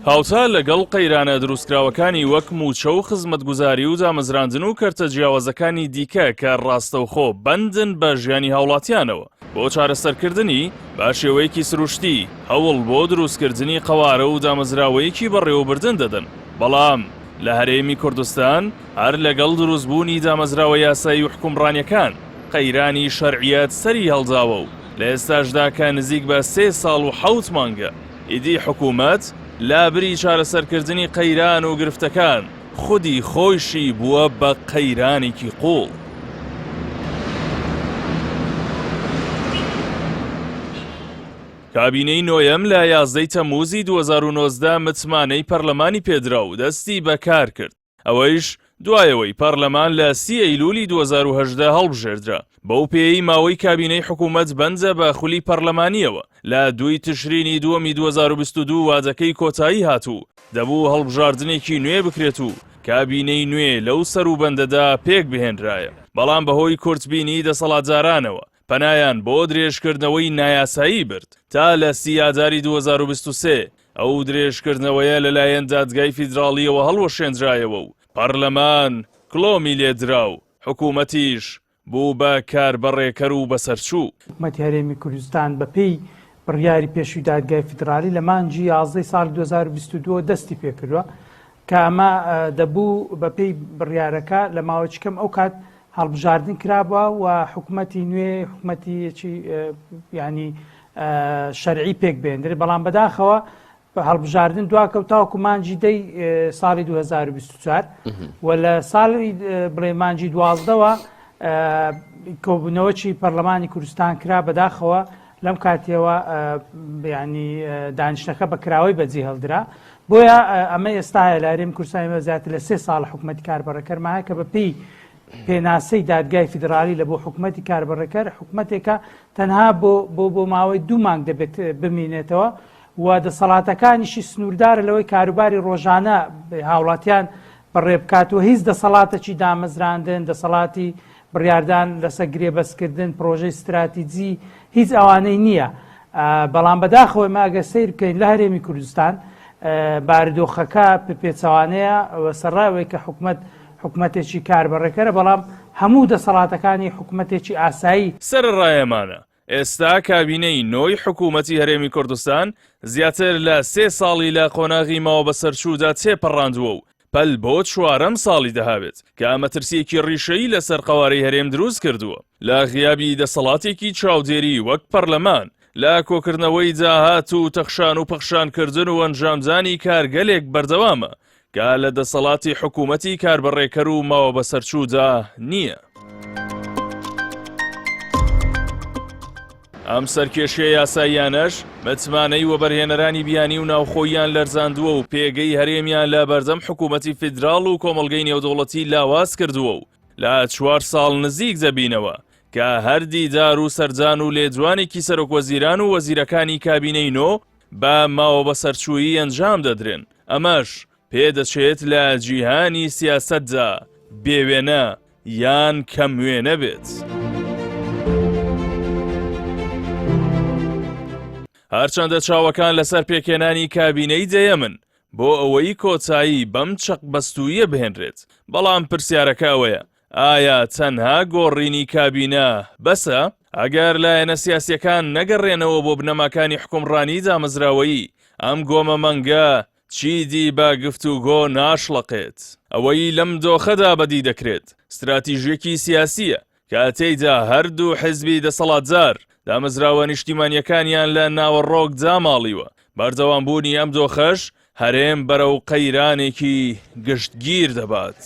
هاوتا لەگەڵ قەیرانە دروستکراوەکانی وەک مووچە و خزمەتگوزاری و دامەزراندن و کەرتە جیاوازەکانی دیکە کە ڕاستەوخۆ بەندن بە ژیانی هاوڵاتیانەوە، بۆ چارەسەرکردنی بە شێوەیەکی سروشتی هەوڵ بۆ دروستکردنی قەوارە و دامەزراوەیەکی بەڕێوەبردن دەدەن، بەڵام لە هەرێمی کوردستان هەر لەگەڵ دروستبوونی دامەزراوە یاسایی و حکومڕانیەکان قەیرانی شەرعیەت سەری هەڵداوە و لە ئێستاشدا کە نزیک بە سێ ساڵ و حەوت مانگە ئیدی حکوومەت لابری چارەسەرکردنی قەیران و گرفتەکان خودی خۆیشی بووە بە قەیرانێکی قووڵ. کابینەی نۆیەم لە یازدەی تەمموزی 2019 متمانەی پەرلەمانی پێدرا و دەستی بەکار کرد، ئەوەیش دوایەوەی پەرلەمان لە سی ئەیلولی 2018 هەڵبژێردرا، بەو پێیەی ماوەی کابینەی حکوومەت بەندە بە خولی پەرلەمانییەوە، لە دووی تشرینی دووەمی 2022 وادەکەی کۆتایی هات و دەبوو هەڵبژاردنێکی نوێ بکرێت و کابینەی نوێ لەو سەروبەندەدا پێکبهێنرایە، بەڵام بەهۆی کورتبینی دەسەڵاتدارانەوە پەنایان بۆ درێژکردنەوەی نایاسایی برد تا لە سی ئاداری 2023 ئەو درێژکردنەوەیە لەلایەن دادگای فیدراڵییەوە هەڵوەشێندرایەوە و پەرلەمان کڵۆمی لێدرا و حکوومەتیش بوو بە کاربەڕێکەر و بەسەرچوو. حکومەتی هەرێمی کوردستان بەپێی بڕیاری پێشووی دادگای فیدراڵی لە مانگی یازدەی ساڵی 2022 دەستی پێکردووە کە ئەمە دەبوو بەپێی بڕیارەکە لە ماوەی کەم ئەو کات هەڵبژاردن کرابووە و حکومەتی نوێ حکومەتیەکی ینی شەرعی پێک بێندرێت بەڵام بەداخەوە هەڵبژاردن دواکەوت تاوەکو مانگی دەی ساڵی 2024 و لە ساڵی بڵێ مانگی دوازدەوە کۆبوونەوەی پەرلەمانی کوردستان کرا بەداخەوە لەم کاتیەوە ینی دانیشتەکە بە کراوەی بەجێ هەڵدرا بۆیە ئەمە ئێستا هەیە لە هەرێمی کوردستان ئێمە زیاتر لە سێ ساڵ حکومەتی کاربەڕێکەرمان هەیە کە بە پێی پێناسەی دادگای فیدراڵی لە بۆ حکومەتی کاربەڕێکەر حکومەتێکە تەنها بۆ بۆ بۆ ماوەی دوو مانگ دەبێت بمینێتەوە و دەسەڵاتەکانیشی سنووردارە لەوەی کاروباری ڕۆژانە هاوڵاتیان بەڕێ بکات و هیچ دەسەڵاتێکی دامەزراندن دەسەڵاتی بڕیاردان لەسەر گرێبەستکردن پرۆژەی ستراتیجی هیچ ئەوانەی نییە بەڵام بەداخەوە ئێمە ئەگەر سەیر بکەین لە هەرێمی کوردستان بارودۆخەکە پێچەوانەیە و سەرڕای ئەوەی کە حکومەت حکومەتێکی کاربەڕێکەرە بەڵام هەموو دەسەڵاتەکانی حکومەتێکی ئاسایی. سەرەڕای ئەمانە، ئێستا کابینەی نۆی حکوومەتی هەرێمی کوردستان زیاتر لە سێ ساڵی لە قۆناغی ماوەبەسەرچوودا تێپەڕاندووە و پەل بۆ چوارەم ساڵی دەهاوێت کە مەترسییەکی ڕیشەیی لەسەر قەوارەی هەرێم دروست کردووە لە غیابی دەسەڵاتێکی چاودێری وەک پەرلەمان لە کۆکردنەوەی داهات و تەخشان و پەخشانکردن و ئەنجامدانی کارگەلێک بەردەوامە کە لە دەسەڵاتی حکوومەتی کاربەڕێکەر و ماوەبەسەرچوودا نییە. ئەم سەرکێشیە یاساییانەش متمانەی وەبەرهێنەرانی بیانی و ناوخۆییان لەرزاندووە و پێگەی هەرێمیان لە بەردەم حکوومەتی فیدراڵ و کۆمەڵگەی نێودەوڵەتی لاواز کردووە و لە چوار ساڵ نزیک دەبینەوە کە هەر دیدار و سەردان و لێدوانێکی سەرۆکوەزیران و وەزیرەکانی کابینەی نۆ بە ماوەبەسەرچوویی ئەنجام دەدرێن، ئەمەش پێدەچێت لە جیهانی سیاسەتدا بێوێنە یان کەم وێنە بێت. هەرچەندە چاوەکان لەسەر پێکهێنانی کابینەی دەیەمن بۆ ئەوەی کۆتایی بەم چەقبەستوویە بهێنرێت، بەڵام پرسیارەکە ئەوەیە ئایا تەنها گۆڕینی کابینە بەسە؟ ئەگەر لایەنە سیاسیەکان نەگەڕێنەوە بۆ بنەماکانی حوکمڕانی دامەزراوەیی، ئەم گۆمە مەنگە چیدی بە گفتوگۆ ناشڵەقێت. ئەوەی لەم دۆخەدا بەدی دەکرێت ستراتیژیەکی سیاسییە کە تێیدا هەردوو حزبی دەسەڵاتدار دامەزراوە نیشتیمانییەکانیان لە ناوەڕۆک داماڵیوە، بەردەوامبوونی ئەم دۆخەش هەرێم بەرەو قەیرانێکی گشتگیر دەبات.